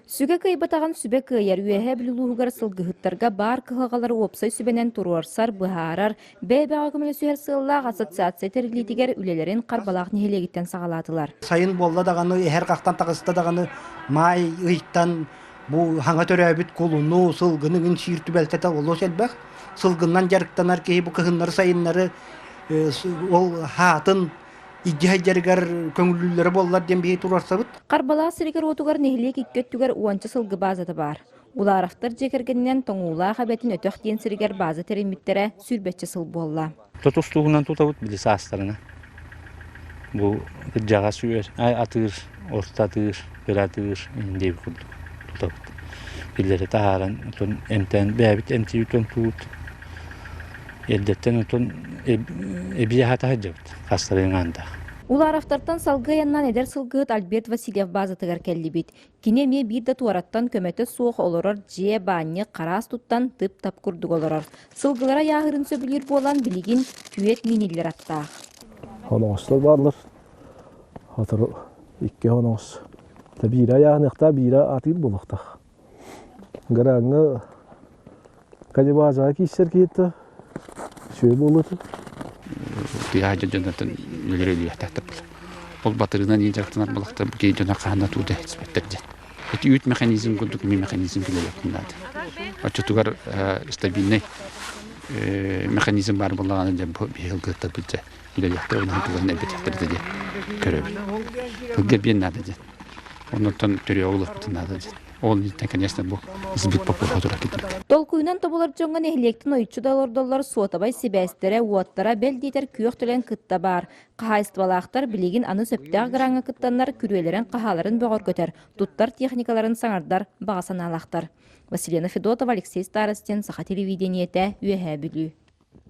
Сүгэ кыайбатаҕын сүбэ кыайар Үөһээ Бүлүү улууһугар сылгыһыттарга баар кыһалҕалары уопсай сүбэнэн туруорсар, быһаарар, бэйэ-бэйэҕэ көмөлөсүһэр сыаллаах ассоциация тэриллиитигэр үлэлэрин Харбалаах нэһилиэгиттэн саҕалаатылар. Сайын буолла даҕаны, эһэр хахтан таҕыста даҕаны, маай ыйтан бу хаҥа төрөөбүт кулуну, сылгыны гын сиир түбэлтэтэ олус элбэх. Сылгыннан дьарыктанар киһи бу кыһыннары-сайыннары ол хаатын илдьэ сылдьарыгар көҥүллүүллэрэ буоллар диэн биһиги туруорсабыт. Харбалаах сиригэр-уотугар нэһилиэк икки өттүгэр уонча сылгы баазата баар. Уларовтар дьиэ кэргэнинэн Тоҥуулаах эбэтин өтөх диэн сиригэр бааза тэриммиттэрэ сүүрбэччэ сыл буолла. Тутустуугунан тутабыт били саастарына. Бу кырдьаҕас үөр, атыыр, орто атыыр, кыра атыыр диэбит курдук тутабыт. Биллэри таһааран, отон эмтээн бэйэбит эмтиибит онтуубут. Эрдэттэн отон эбии аһата сылдьабыт хастарын аандаах. Уларовтартан салгыы айаннаан эдэр сылгыһыт Альберт Васильев баазатыгар кэллибит. Кини эмиэ биир да туораттан көмөтө суох олорор дьиэ, баанньык, хараас туттан тып-тап курдук олорор. Сылгылара айааһыырын сөбүлүүр буолан билигин түөрт мииниллэр аттаах. Хоноҕостор бааллар. Сотору икки хоноҕос. Биирэ айааһыныахтаах, биирэ атыыр буолуохтаах. Граҥҥа Калибазаҕа киирсэр киһитэ үчүгэй буолуо этэ. Тыаһа дьоннортон үлэлэр үлүөхтээхтэр буолар. Ол батырыынан иин дьарыктанар буолахтар бу киһи дьоно хаһан да тууда испэттэр диэн. Эти үүт механизм курдук ими механизм килэлэппин наада. Оччотугар стабильный механизм баар буоллаҕына дьэ бу биһи ылгыттарбыт дьэ үлэлиэхтэр уонна туган элбэтиэхтэр этэ диэн көрөбүн. Ылга биэн наада диэн. Оннуттан төрүөҕү ылыахпытын наада диэн. Ол инниттэн, конечно, бу сбыт боппуруоһа турар курдук. Толкуйунан тобулар дьоҥҥо нэһилиэктэн ойуччу да олордоллор суотабай сибээстэрэ, уоттара, бэл диэтэр күөх төлөн кытта баар. Хаһаайыстыбалаахтар билигин аны сөптөөх граҥҥа кыттаннар күрүөлэрин-хаһааларын бөҕөргөтөр, туттар техникаларын саҥардар баҕа санаалаахтар. Василена Федотова, Алексей Старостин, Саха телевидениетэ, Үөһээ Бүлүү.